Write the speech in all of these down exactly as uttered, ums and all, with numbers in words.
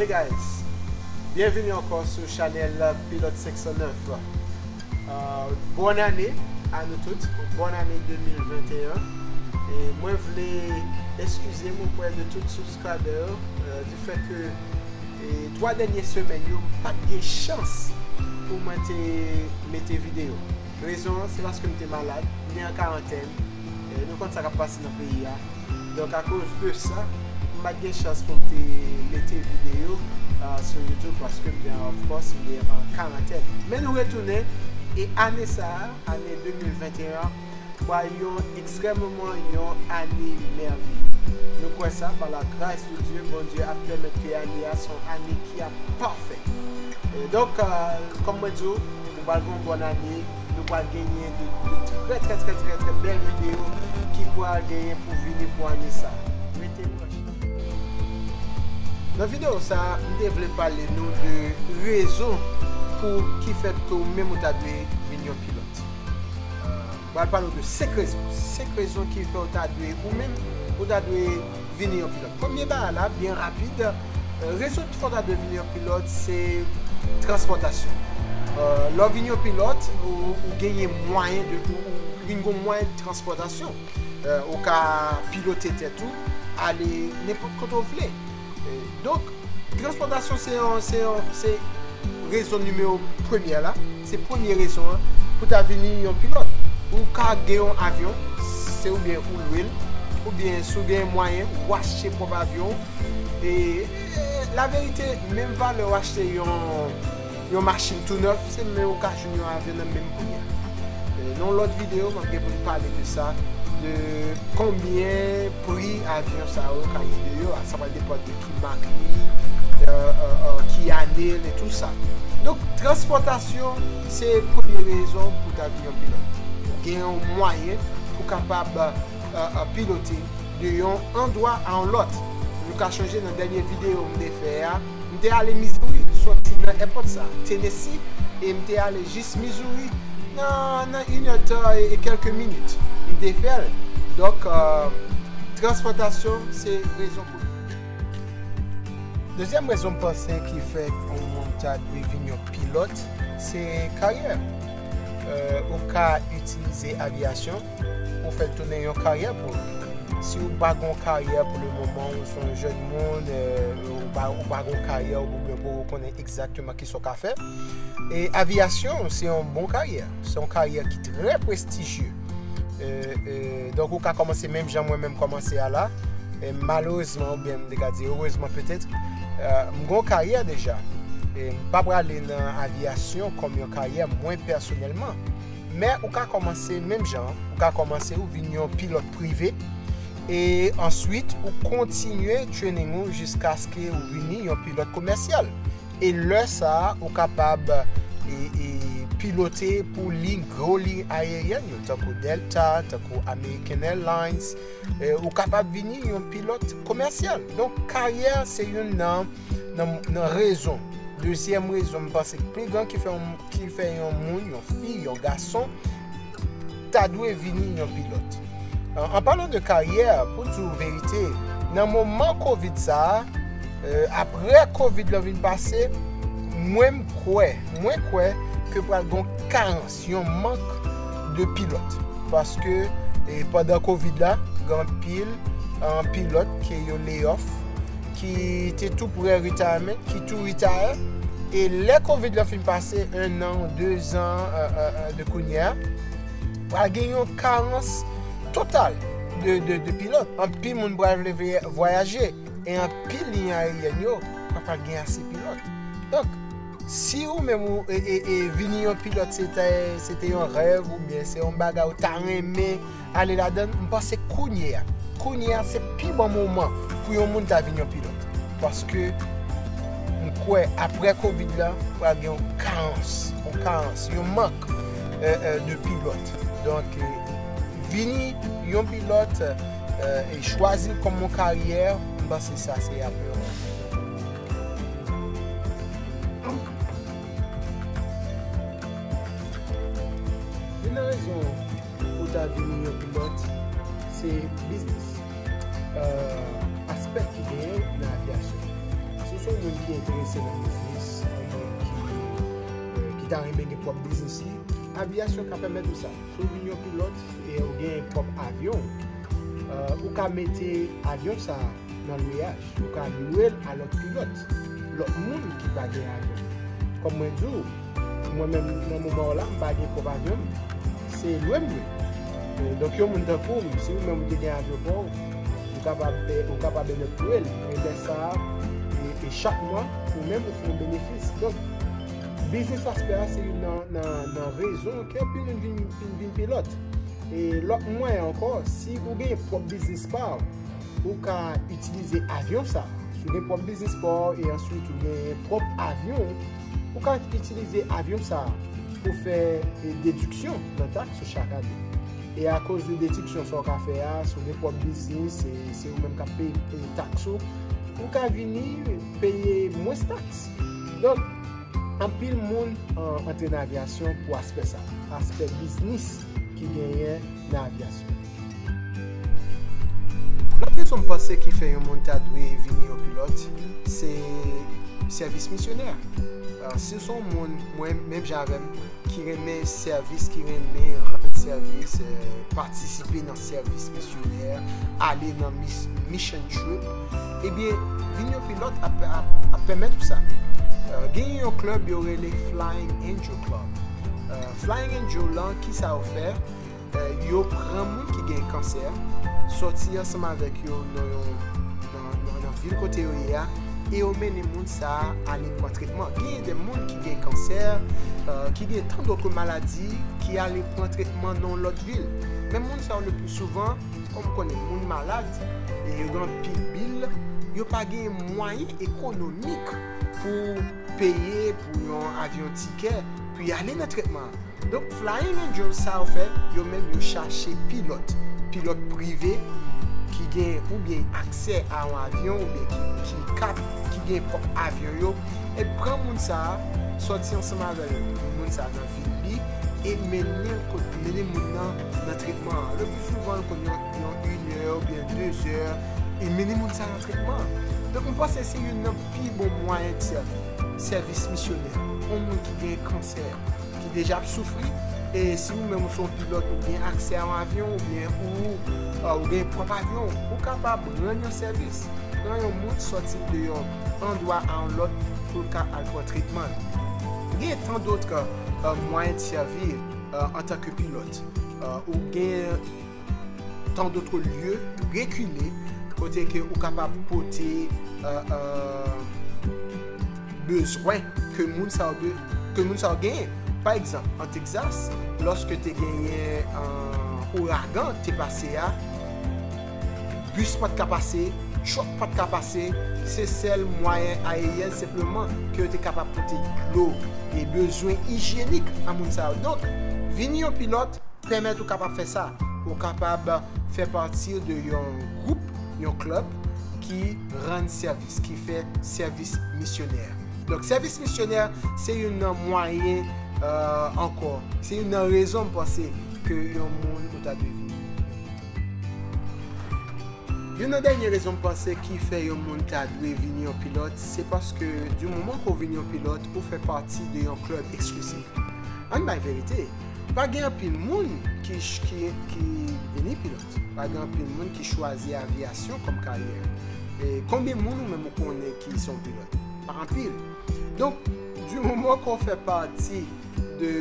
Hey guys, byenvini ankò sou chanèl Pilot senk san nèf. Euh, bòn ane a nou tout, bòn ane de mil venteyen. E mwen vle eskize m oprè de tout subscriber yo, euh, du fait que e twa dènye semèn yo, m pa t gen chans pou mwen te mete videyo. Rezon an, se paske m te malad, m te an karantèn. E nou konn sa k ap pase nan peyi a. Donk, akoz de sa, m pa t gen chans pou m te mete videyo, ah, sou YouTube paske m te an, of course, m te an karantèn. Men nou retounen, e ane sa a, ane de mil venteyen an, pral yon ekstrèmman yon ane mèveye. Nou kwè sa, pa la gras de Dye, Bondye ap pèmèt ke ane a se yon ane ki ap pafè. E donk, euh, kòm mwen di w, nou pral gen yon bòn ane, nou pral genyen de, de trè, trè, trè, trè, trè bèl videyo ki pral genyen pou vini pou ane sa. Rete branche. Nan videyo sa, m te vle pale nou de rezon pou ki fè ke ou menm ou ta dwe vin yon pilòt. Mwen pral pale w de senk rezon. Senk rezon ki fè w ta dwe, ou menm, ou ta dwe vini yon pilòt. Premye bagay la, byen rapid, euh, rezon ki fè w ta dwe vini yon pilòt, se transpòtasyon. Euh, lè w vin yon pilòt, ou, ou genyen mwayen de, ou, ou vin gen mwayen de transpòtasyon. Euh, ou ka pilote tèt ou, ale nenpòt kote w vle. E, donk, transpòtasyon se yon, se yon, se rezon nimewo premyè la. Se premye rezon an pou ta vini yon pilòt. Ou ka gen yon avyon, se oubyen ou lwe l, oubyen si w gen mwayen, ou achte pwòp avyon w. E, e, laverite, menm valè w achte yon, yon machin tou nèf, se menm ou ka jwenn yon avyon nan menm pri a. E, nan yon lòt videyo, m ap gen pou m pale de sa, de konbyen pri avyon sa yo ka ye deyò a. Sa va depann de ki mak li, euh, euh, euh, ki ane l e tou sa. Donk, transpòtasyon, se premye rezon pou ta vin yon pilòt. Ou gen yon mwayen pou kapab, euh, euh, pilote de yon andwa a yon lòt. Nou ka chonje nan dènye videyo m te fè a, m te ale Missouri, sòti nan èpòt sa, Tennessee, e m te ale jis Missouri nan, nan inèdtan e, e kèlke minit. M te fè l. Donk, euh, transpòtasyon, se rezon pou. Dezyèm rezon m panse ki fè yon moun ta dwe vin yon pilòt, se karyè. Euh, ou ka itilize avyasyon, ou fè l tounen yon karyè pou ou. Si ou pa gon karyè pou le moman, ou se yon jèn moun, euh, ou pa, ou pa gon karyè, ou byen poko konnen egzakteman kisa w ka fè. E avyasyon, se yon bon karyè. Se yon karyè ki trè prestijye. E, e, donk, ou ka kòmanse menm jan mwen menm kòmanse a la. E malerezman, oubyen m te ka di erezman petèt, e, m gon karyè deja. E m pa prale nan avyasyon kòm yon karyè mwen pèsonèlman. Men ou ka kòmanse menm jan, ou ka kòmanse ou vin yon pilòt prive, e answit ou kontinye training ou jiskaske ou vini yon pilòt komèsyal. E lè sa a, ou kapab, e, e, pilote pou liy, gwo liy ayeryèn yo, tankou Delta, tankou American Airlines. E, ou kapab vini yon pilòt komèsyal. Donk, karyè se youn nan, nan, nan rezon. Dezyèm rezon, m panse ki pi gran ki fè yon, ki fè yon moun, yon fi, yon gason, ta dwe vini yon pilòt. An, an palan de karyè, pou di w verite, nan moman kovid sa a, e, apre kovid lan vin pase, mwen m kwè, mwen kwè ke pral gon karans, yon mank de pilòt. Paske, e, pandan kovid la, gen anpil, e, pilòt ke yo lay off, ki te tou prè retirement, ki tou retire. E lè kovid lan fin pase, en an, de zan, e, e, e, de kounye a, pral gen yon karans total de, de, de pilòt. Anpil moun pral vle vye-, vwayaje. E anpil liy ayeryèn yo pa pral gen ase pilòt. Donk, si ou menm ou, e, e, e, vini yon pilòt, se te, se te yon rèv oubyen se yon bagay ou ta renmen ale ladan l, m panse kounye a, kounye a se pi bon moman pou yon moun ta vin yon pilòt. Paske m kwè apre kovid la, pral gen yon karans, yon karans, yon mank, e, e, de pilòt. Donk, e, vini yon pilòt, e, e chwazi l kòm yon karyè, m panse sa se apre yon. Youn nan rezon pou ta vini yon pilòt, se biznis. E, aspè ki genyen nan avyasyon. Se Yon moun ki enterese nan biznis, yon moun ki, eh, ki ta renmen gen pwòp biznis li, aviyasyon ka pèmèt ou sa. Si w vin yon pilòt e w gen pwòp avyon w, eh, ou ka mete avyon sa a nan lweyaj. Ou ka lwe l a lòt pilòt, lòt moun ki pa gen avyon. Kòm mwen di w, mwen menm nan moman w la, m pa gen pwòp avyon m, se lwe m lwe. Eh, donk, yon moun tankou m, si ou menm ou te gen avyon pa w, ou kapab, eh, ou kapab lwe l. E lè sa a, e, e chak mwa, ou menm ou fè yon benefis. Donk, biznis aspè a se youn nan, nan, nan rezon ke anpil moun vin, vin, vin pilòt. E lòt mwayen ankò, si ou gen pwòp biznis pa w, ou ka itilize avyon sa a. Si w gen pwòp biznis pa w e answit ou gen pwòp avyon w, ou ka itilize avyon sa a pou fè, e, dediksyon nan taks ou chak ane. E akoz de dediksyon sa w ka fè a, si w gen pwòp biznis, e se ou menm k ap peye, peye taks ou, ou ka vini peye mwens taks. Donk, anpil moun, an, antre nan aviyasyon pou aspè sa, aspè biznis ki genyen nan aviyasyon. Lòt rezon m panse ki fè yon moun ta dwe vini yon pilòt, se sèvis misyonè. Ah, si w se yon moun, mwen, menm jan avè m, ki renmen sèvis, ki renmen rann sèvis, eh, patisipe nan sèvis misyonè, ale nan mis-, mission trip, ebyen, vin yon pilòt ap, ap, ap pèmèt ou sa. Eh, gen yon klèb yo rele Flying Angel Club. Eh, Flying Angel lan, ki sa yo fè? Eh, yo pran moun ki gen kansè, sòti ansanm avèk yo nan yon, nan, nan, nan vil kote yo ye a, e yo mennen moun sa a ale pran tretman. Gen de moun ki gen kansè, eh, ki gen tan dòt maladi, ki ale pran tretman nan yon lòt vil. Men moun sa yo, le pli souvan, kòm ou konnen, moun malad, e yo gen anpil bil, yo pa gen mwayen ekonomik pou peye pou yon avyon tikè, pou y ale nan tretman. Donk, Flying Angels sa yo fè, yo menm yo chache pilòt, pilòt prive ki gen oubyen aksè a yon avyon oubyen ki, ki kap, ki gen pwòp avyon yo, e pran moun sa a, sòti ansanm avè moun sa a nan vil li, e mennen l kot, mennen moun nan nan tretman an. Le pli souvan, l konn yon, yon inè oubyen dezè, e mennen moun sa a nan tretman an. Donk, m panse se youn nan pi bon mwayen de sèvi, sèvis misyonè. Yon moun ki gen kansè, ki deja ap soufri, e si ou menm ou se yon pilòt, ou gen aksè a yon avyon, oubyen ou, euh, ou gen pwòp avyon w, ou kapab rann yon sèvis. Pran yon moun sòti de yon andwa a yon lòt pou l ka al pran tretman l. Gen tan dòt, euh, mwayen de sèvi, euh, antanke pilòt. Euh, ou gen tan dòt lye rekile kote ke ou kapab pote, euh, euh, bezwen ke moun sa yo be-, ke moun sa yo genyen. Pa egzanp, an Texas, lòske te genyen, euh, ouragan te pase a, bis pa t ka pase, truck pa t ka pase, se sèl mwayen aeryen senpleman ke yo te kapab pote dlo e bezwen ijyenik a moun sa yo. Donk, vini yon pilòt pèmèt ou kapab fè sa. Ou kapab fè pati de yon gwoup, yon klèb ki rann sèvis, ki fè sèvis misyonè. Donk, sèvis misyonè, se youn nan mwayen, euh, ankò, se youn nan rezon m panse ke yon moun ou ta dwe vini. Youn nan dènye rezon m panse ki fè yon moun ta dwe vini yon pilòt, se paske di moman ke w vini yon pilòt, ou fè pati de yon klèb eksklisif. Ann bay verite, pa gen anpil moun ki, ki, ki vini pilòt. Pa gen anpil moun ki chwazi aviyasyon kòm karyè. E konbyen moun ou menm ou konnen ki se yon pilòt? Pa anpil. Donk, di moman ke w fè pati de,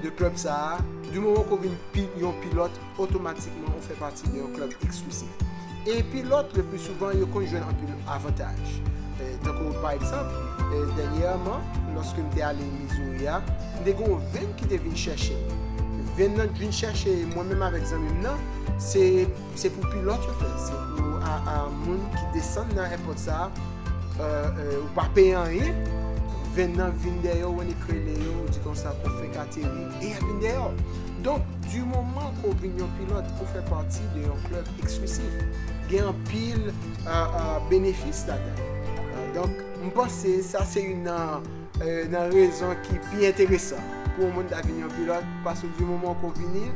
de klèb sa a, di moman ke w vin pi-, yon pilòt, otomatikman ou fè pati de yon klèb eksklisif. E pilòt, le pli souvan, yo konn jwenn anpil avantaj. E, tankou, pa egzanp, e, dènyèman, lòske m te ale Missouri a, m te gen yon venn ki te vin chèche m. Venn nan vin chèche mwen menm avèk zanmi m nan, se, se pou pilòt yo fè. Se pou a, a moun ki desann nan èpòt sa a, euh, euh, ou pa peye anyen, venn nan vin dèyè w, ou annik rele yo, ou di konsa ke w fenk ateri, e y ap vin dèyè w. Donk, di moman ke w vin yon pilòt, ou fè pati de yon klèb eksklisif. Gen anpil, euh, euh, benefis ladan. Euh, donk, m panse sa se youn nan, euh, nan rezon ki pi enteresan pou yon moun ta vin yon pilòt, paske di moman ke w vini,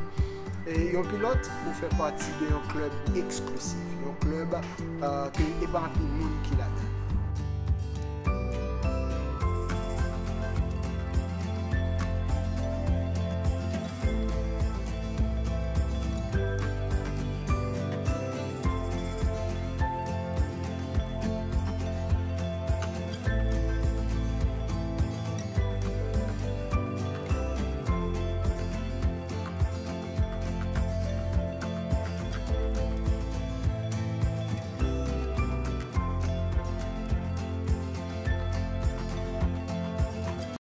e yon pilòt, ou fè pati de yon klèb eksklisif, yon klèb, euh, ke e pa anpil moun ki ladan.